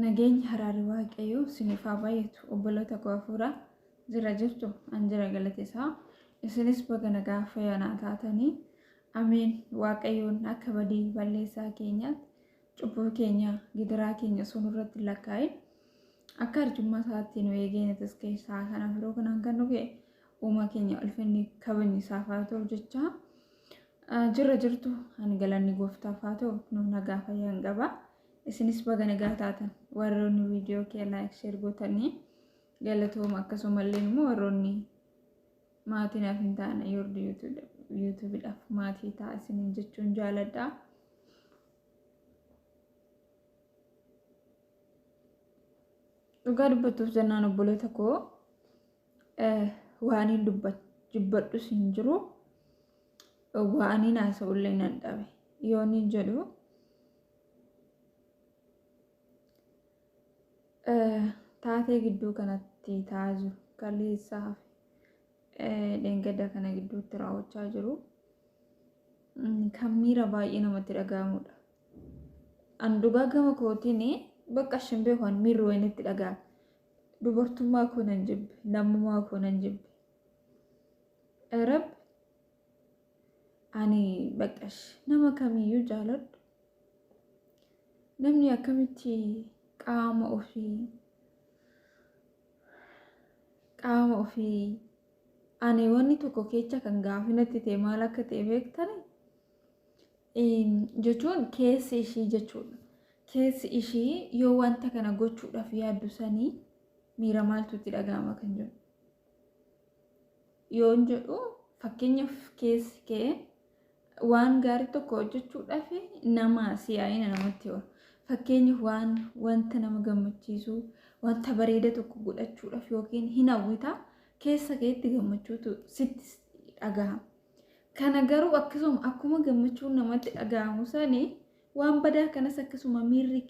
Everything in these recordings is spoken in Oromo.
Nageenyi haraarri Waaqayyoo isiniif haa baay'atu. Obboloota koo hafuuraa jira jirtu an jira galata isaa. Isinis baga nagaa fayyanaa taatanii. Ameen. Waaqayyoon akka badii balleessaa keenyaatti cubbuu keenya gidiraa keenya osoo nurratti hin lakkaa'in akka arjummaa isaatti nu eegee nutis keessaa kanaaf yeroo kanaan kan nu ga'e uumaa keenya ulfinni kabajni isaaf haa ta'u jechaa jirra jirtu ani galanni gooftaaf haa ta'u nu nagaa fayyaan qaba. Isinis baga nagaa taatan warroonni viidiyoo kee like share gootanii galatooma akkasumallee immoo warroonni maatii naaf hin taane yordi yuutuubiidhaaf maatii ta'a isiniin jechuun jaaladha. Dhugaa dubbachuuf jennaan obboloota koo waan hin dubbadhus hin jiru waan hin haasa'ullee nan dhabe yoon hin jedhu. Taatee gidduu kanatti ta'aa jiru kaleessaa fi dheengadda kana gidduutti raawwachaa jiru kan miira baay'ee namatti dhaga'amudha. An dhugaa gama kootiin bakka ishin beeku an miirri wayin itti dhaga'ame. Dubartummaa koo nan jibbe, lammummaa koo nan jibbe. Rabbi ani bakka nama kamiyyuu jaaladhu. Namni akkamitti qaama ofii qaama ofii ani wanni tokko keessa kan gaafii natti ta'e maal akka ta'e beektani jechuun keessi ishii jechuudha. Keessi ishii yoo wanta kana gochuudhaaf yaaddu sanii miira maaltu itti dhaga'ama kan jedhu. Yoon jedhu fakkeenyaaf keessi kee waan gaarii tokko hojjechuudhaaf nama si'aayina namatti hora. Fakkeenyaaf waan wanta nama gammachiisu, wanta bareeda tokko godhachuudhaaf yookiin hin hawwita keessa keetti gammachuutu sitti dhagahama. Kana garuu akkasuma akkuma gammachuun namatti dhagahamu sani waan badaa kanas akkasuma miirri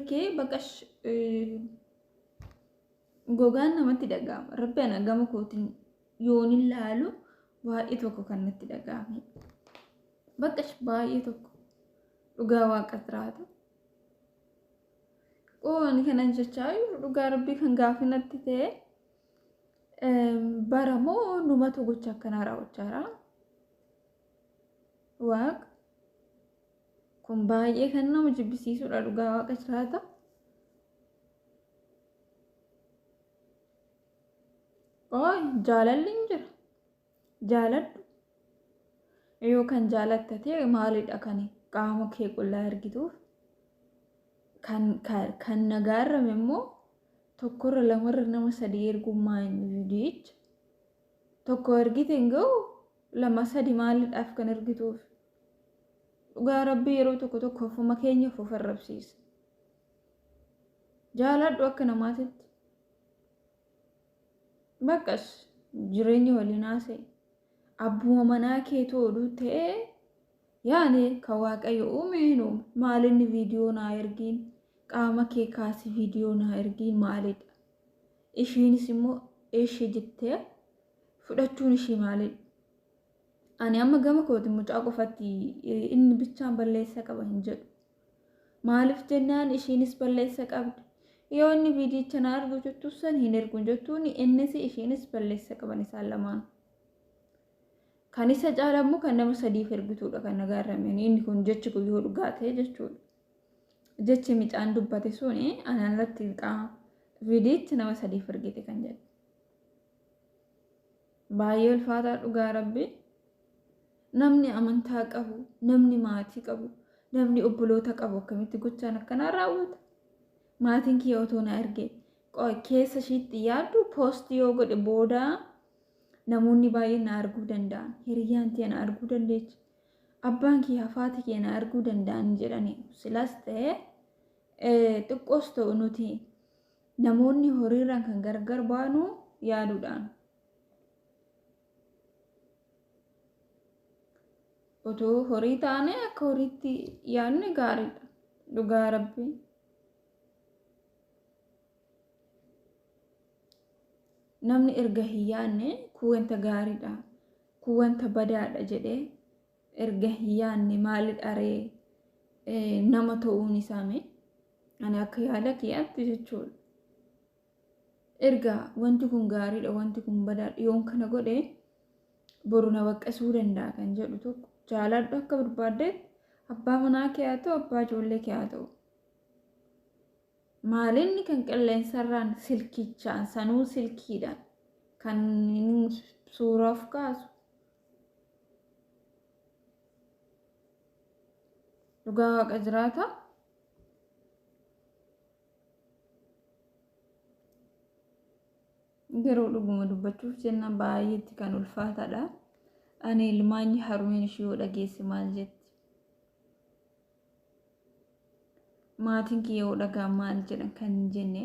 kee baqash gogaan namatti dhagahama. Rabbi ana gama kootiin yoon ilaalu baay'ee tokko kan natti dhagahame. Baqash baay'ee tokko dhugaa waaqa jiraata. Qooni kanan jechaa jiru dhugaa rabbii kan gaafii natti ta'e bara moo numatu gocha akkanaa raawwachaa jira. Waaqa kun baay'ee kan nama jibbisiisudha dhugaa waaqa jiraata. Ooy jaalalli hin jira. Jaaladhu. Yoo kan jaalatta ta'e maalidha kan qaama kee qullaa ergituuf? Kan nagaarrame immoo tokkorra lamarra nama sadii erguun maa inni viidiyicha? Tokko ergite hin ga'u lama sadi maalidhaaf kan ergituuf? Dhugaa rabbii yeroo tokko tokko ofuma keenya of arrabsiisa. Jaaladhu akka namaatitti. Baqqas jireenya waliin haasa'e. Abbuma manaa keetu oduu ta'ee yaani kan waaqayyo uume hin uume. Maalinni viidiyoo naa ergiin qaama kee kaasi viidiyoo naa ergiin maalidha? Ishiinis immoo ishee jettee fudhachuun ishii maalidha? Ani amma gama kooti mucaa qofatti inni bichaan balleessa qaba hin jedhu. Maaliif jennaan ishiinis balleessa qabdi. Yoo inni viidiyicha na argu jettu san hin ergu jettuun innis ishiinis balleessa qaban isaan lamaan. Kan isa caala immoo kan nama sadiif ergituudha kan na gaarrame. Inni kun jechi kun yoo dhugaa ta'e jechuudha. Jechi micaan dubbate suni anaan irratti qaama viidiyicha nama sadiif ergite kan jedhu. Baay'ee ulfaataa dhugaa rabbi. Namni amantaa qabu, namni maatii qabu, namni obboloota qabu akkamitti gochaan akkanaa raawwata? Maatiin kiyya otoo na erge keessa ishiitti yaaddu poostii yoo godhe booda namoonni baay'een na arguu danda'an. Hiriyyaan tiyya na arguu dandeechi. Abbaan kiyya hafaati kiyya na arguu danda'an jedhani. Silas ta'e xiqqoos ta'u nuti namoonni horiirraan kan gargar baanu yaaduudhaan. Otoo horii taane akka horiitti yaadne gaariidha. Dhugaa rabbii. Namni erga hin yaadne kun wanta gaariidha, kun wanta badaadha jedhee erga hin yaadne maalidha ree nama ta'uun isaa mee? Ani akka yaada kiyyaatti jechuudha. Erga wanti kun gaariidha, wanti kun badaadha, yoon kana godhe boru na baqqasuu danda'a kan jedhu tokko jaaladhu akka barbaaddetti, abbaa manaa kee haa ta'u, abbaa ijoollee kee haa ta'u. Maalinni kan qilleensarraan silkichaan sanuu silkiidhaan kan suuraaf kaasu. Dhugaa Waaqa jiraata. Garuu dhuguma dubbachuuf jenna baay'eetti kan ulfaataadha. Ani ilmaanyi harmeen ishee yoo dhageesse maal jetti? Maatiin kiyya yoo dhagaan maal jedhan kan hin jenne,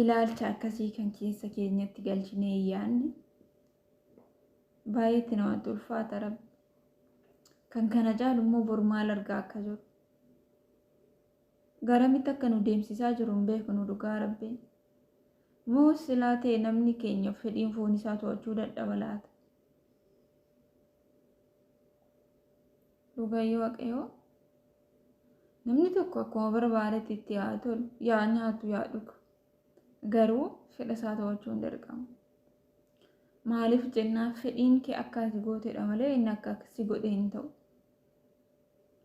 ilaalcha akkasii kan keessa keenyatti galchinee hin yaadne, baay'eetti namatti ulfaata rabbi. Kan kana caalu immoo bor maal argaa akka jiru. Garamitti akka nu deemsisaa jiru hin beeknu dhugaa rabbi. Moo silaa ta'e namni keenya fedhiin foon isaa to'achuu dadhaba laata? Dhugayyoo Waaqayyoo, namni tokko akkuma barbaadetti itti haa tolu, yaa nyaatu, yaa dhugu. Garuu fedha isaa to'achuu hin dirqamu. Maaliif jennaan, fedhiin kee akka ati gootedha malee inni akka si godhe hin ta'u.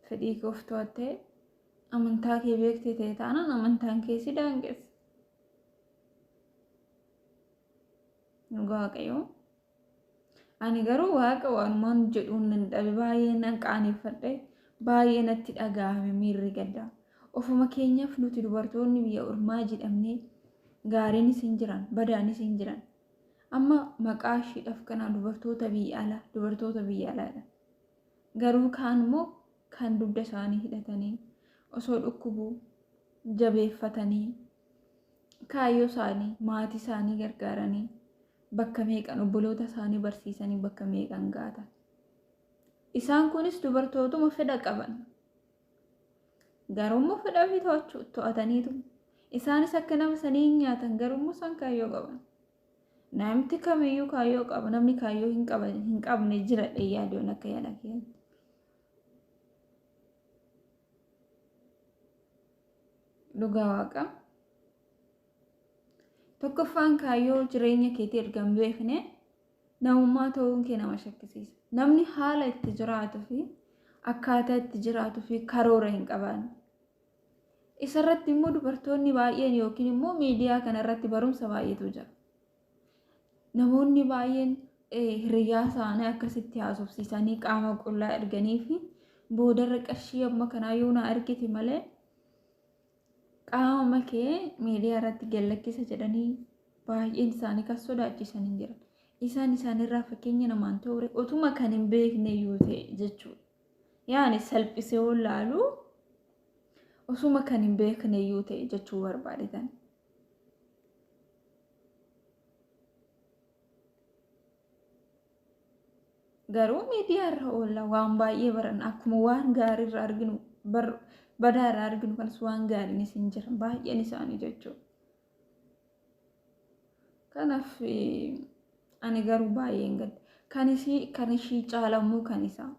Fedhii kee of to'attee amantaa kee beektee ta'e taanaan amantaan kee si daangessa. Dhugaa Waaqayyoo. Ani garuu Waaqa waanumaan jedhuun nan dhabe, baay'ee nan qaaneffadhe, baay'ee natti dhaga'ame miirri gaddaa. Ofuma keenyaaf nuti dubartoonni biyya ormaa jedhamnee, gaariinis hin jiran, badaanis hin jiran. Amma maqaa ishiidhaaf kanaa dubartoota biyya alaa, dubartoota biyya alaadha. Garuu kaan immoo kan dugda isaanii hidhatanii osoo dhukkubuu jabeeffatanii kaayyoo isaanii, maatii isaanii gargaaranii, bakka meeqan obboloota isaanii barsiisanii bakka meeqan gaatan. Isaan kunis dubartootuma fedha qaban. Garuu immoo fedha ofii to'ataniitu. Isaanis akka nama sanii hin nyaatan, garuu immoo isaan kaayyoo qaban. Namni kamiyyuu kaayyoo qaba. Namni kaayyoo hin qabne jira yaadoon akka yaada kiyyaatti. Dhugaa Waaqa. Tokkoffaan kaayyoo jireenya keetii erga hin beekne namummaa ta'uun kee nama shakkisiisa. Namni haala itti jiraatuu fi akkaataa itti jiraatuu fi karoora hin qabaanne. Isarratti immoo dubartoonni baay'een yookiin immoo miidiyaa kanarratti barumsa baay'eetu jira. Namoonni baay'een hiriyaa isaanii akkasitti haasofsiisanii qaama qullaa erganii fi boodarra qarshii amma kanaa yoo na argite malee qaama kee miidiyaa irratti gallakkisa jedhanii baay'een isaanii kan sodaachisan hin jiran. Isaan isaanirraa fakkeenya namaan ta'u otuma kan hin beekne yoo ta'e jechuudha. Yaani salphisee yoo laalu osuma kan hin beekne yoo ta'e jechuu barbaadetan. Garuu miidiyaa irra oolla waan baay'ee baran, akkuma waan gaarii irra arginu badaa irraa arginu kanas waan gaariinis hin jiran baay'een isaanii jechuudha. Kanaaf ani garuu baay'een gadda. Kan isii kan ishii caalamuu kan isaa.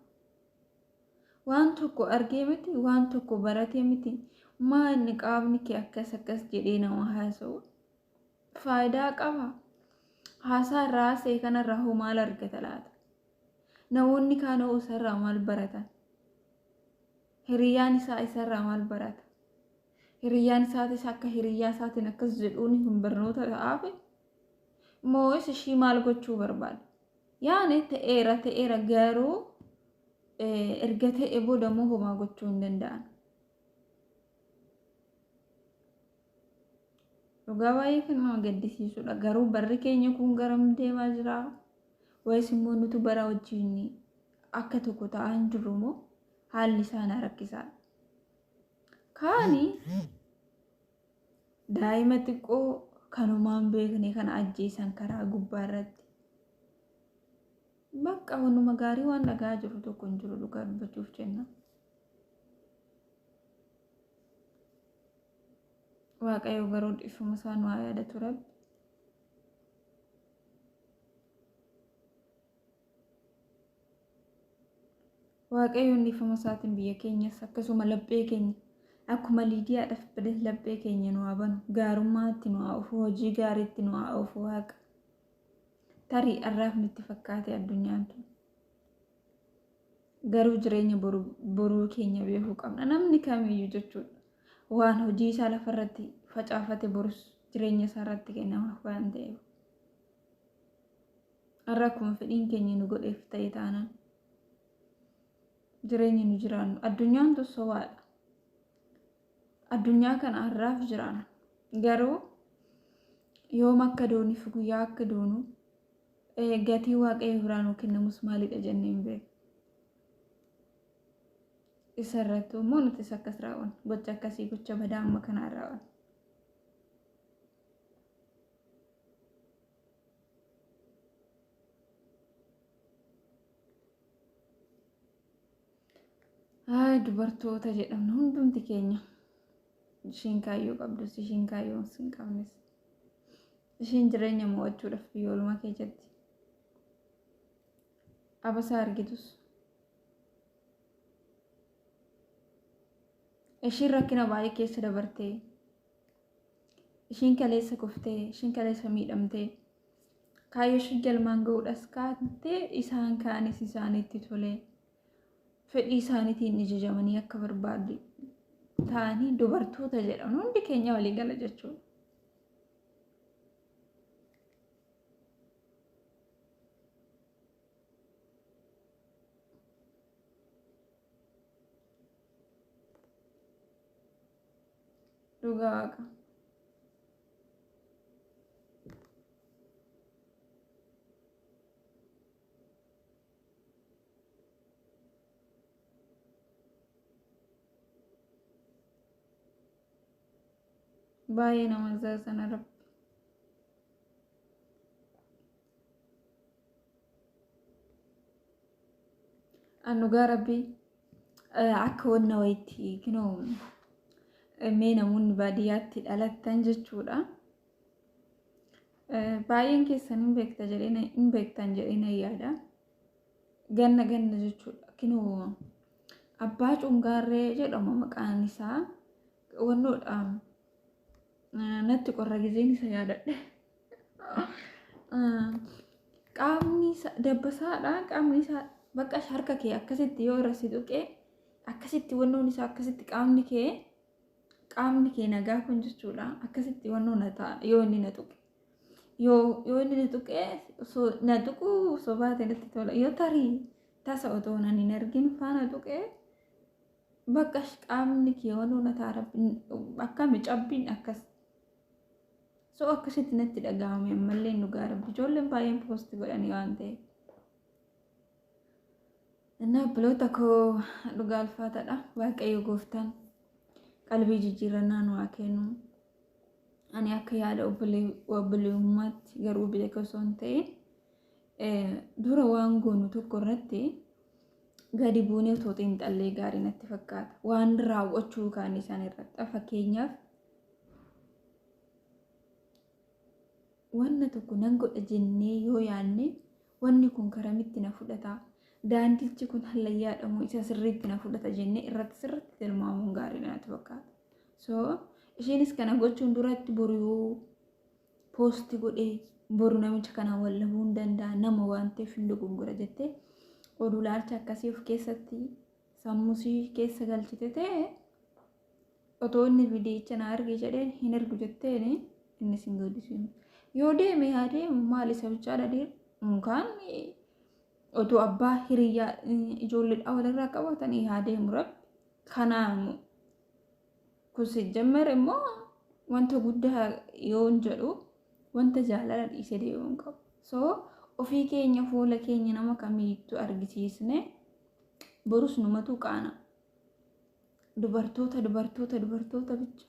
Waan tokko argee miti, waan tokko baratee miti, maa inni qaamni kee akkas akkas jedhee nama haasa'u faayidaa qaba. Haasaa irraa haasa'e kanarraa hoo maal argata laata? Namoonni kaan hoo isarraa maal baratan? Hiriyyaan isaa isarraa maal barata? Hiriyyaan isaatis akka hiriyyaa isaatiin akkas jedhuun hin barnoota ta'aafi? Moo'is ishii maal gochuu barbaada? Yaani ta'eera ta'eera, garuu erga ta'e booda immoo homaa gochuu hin danda'an. Dhugaa baay'ee kan nama gaddisiisudha. Garuu barri keenya kun garam deemaa jira? Wayis immoo nutu bara wajjin akka tokko ta'aa hin jirru moo haalli isaa na rakkisaadha. Kaani daa'ima xiqqoo kanumaan beekne kana ajjeesan karaa gubbaa irratti. Bakka wanuma gaarii waan dhagaa jiru tokko hin jiru dhugaa dubbachuuf jenna. Waaqayyo garuu dhiifama isaa nu haa yaadatu rabbi. Waaqayyoon dhiifama isaatiin biyya keenyas akkasuma laphee keenya Akkuma Liidiyaadhaaf bade laphee keenya nu haa banu. Gaarummaatti nu haa ofu. Hojii gaariitti nu haa ofu Waaqa. Tarii har'aaf nutti fakkaate addunyaan tun. Garuu jireenya boruu keenya beekuu qabna. Namni kamiyyuu jechuudha. Waan hojii isaa lafarratti facaafate borus jireenya isaa irratti kennamaaf waan ta'eef. Har'a akkuma fedhiin keenya nu godheef ta'e taanaan jireenya nu jiraannu addunyaan tun sobaadha. Addunyaa kana har'aaf jiraanna. Garuu yoom akka dooniif guyyaa akka doonu gatii Waaqayyo biraa nuu kennamus maalidha jennee hin beeknu. Isa irratti immoo nutis akkas raawwanna. Gocha akkasii gocha badaa amma kanaa raawwanna. Ay, dubartoota jedhamna hundumti keenya. Ishiin kaayyoo qabdus, ishiin kaayyoo hin qabnes. Ishiin jireenya mo'achuudhaaf biyya oolmaa keessatti abasaa argitus. Ishiin rakkina baay'ee keessa dabartee, ishiin kaleessa kuftee, ishiin kaleessa miidhamtee, kaayyoo ishii galmaan ga'uudhas kaatee isaan kaanis isaanitti tolee fedhii isaaniitiin ijajamanii akka barbaadu ta'anii dubartoota jedhamu hundi keenya walii gala jechuudha. Dhugaa Waaqa. Baay'ee nama zaazana Rabbi. An dhugaa Rabbi akka wanna wayitti kinoo mee namoonni baadiyyaatti dhalattan jechuudha. Baay'een keessan hin beekta jedhee hin beektan jedhee nan yaada. Ganna ganna jechuudha. Kinoo abbaa cungaarree jedhama maqaan isaa. Wannoodha. Natti qorra gizeen isa yaadadhe. Qaamni isaa dabbasaadha. Qaamni isaa bakka harka kee akkasitti yoo irra si tuqee akkasitti wannoon isaa akkasitti qaamni kee nagaa kun jechuudha. Akkasitti wannoo na ta'a yoo inni na tuqe. Yoo inni na tuqee na tuquu osoo baate natti tola. Yoo tarii tasa otoo nan hin argin faana tuqee bakka qaamni kee wannoo na ta'a akkami cabbiin akkas. So akkasitti natti dhaga'ame ammallee dhugaa Rabbi ijoolleen baay'een poosti godhanii waan ta'eef. Innaa obboloota koo dhugaa ulfaataadha. Waaqayyo gooftaan qalbii jijjiirannaa nu haa kennu. Ani akka yaada obboleewwummaatti garuu beeka osoo hin ta'in dura waan goonu tokko irratti gadi buunee otoo xiinxallee gaarii natti fakkaata. Waan raawwachuu kaan isaan irratti fakkeenyaaf wanna tokko nan godha jennee yoo yaadne wanni kun karamitti na fudhata, daandichi kun hallayyaadha moo isa sirriitti na fudhata jennee irratti sirriitti tilmaamuun gaarii natti fakkaata. So isheenis kana gochuun duratti boru yoo poosti godhee boru namicha kanaan wal dhabuu hin danda'a nama waan ta'eef hin dogongora jettee oduu ilaalcha akkasii of keessatti sammuu ishii keessa galchite ta'e otoo inni viidiyicha na arge jedhee hin ergu jetteen innis hin gaddisiisu. Yoo deeme haa deemu, maal isa bichaadha dhiira mukaan otoo abbaa hiriyyaa ijoolleedhaa walirraa qabatanii haa deemu Rabbi. Kanaamu kun sijjammar immoo wanta guddaa yoo hin jedhu wanta jaalala dhiisee deemuu hin qabu. So ofii keenya fuula keenya nama kamiittuu argisiisne borus numatu qaana. Dubartoota dubartoota dubartoota bicha.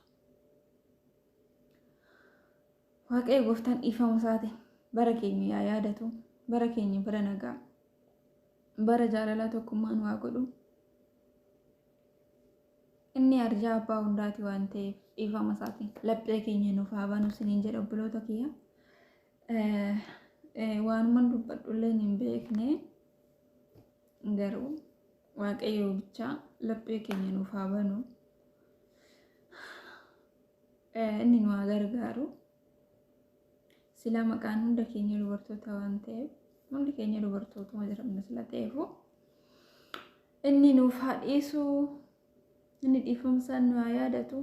Waaqayyo gooftaan dhiifama isaatiin bara keenya yaa yaadatu, bara keenya bara nagaa, bara jaalalaa tokkummaa nu haa godhu. Inni arjaa abbaa hundaati waan ta'eef dhiifama isaatiin laphee keenya nuuf haa banu isiniin jedha obboloota kiyya. Waanuman dubbadhu illee hin beekne, garuu Waaqayyo bichaa laphee keenya nuuf haa banu. Inni nu haa gargaaru. Sila maqaan hunda keenya dubartoota waan ta'eef, hundi keenya dubartootuma jedhamna sila ta'eefu, inni nuuf haa dhiisu, inni dhiifamsaan nu haa yaadatu.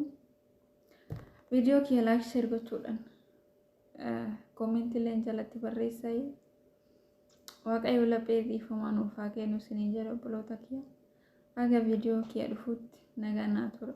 Viidiyoo kiyya like, share gochuudhaan koomentii illee jalatti barreessaa. Waaqayyo laphee dhiifamaa nuuf haa kennu isiniin jedha, obboloota kiyya. Haga viidiyoo kiyya dhufuutti nagaa naa tura.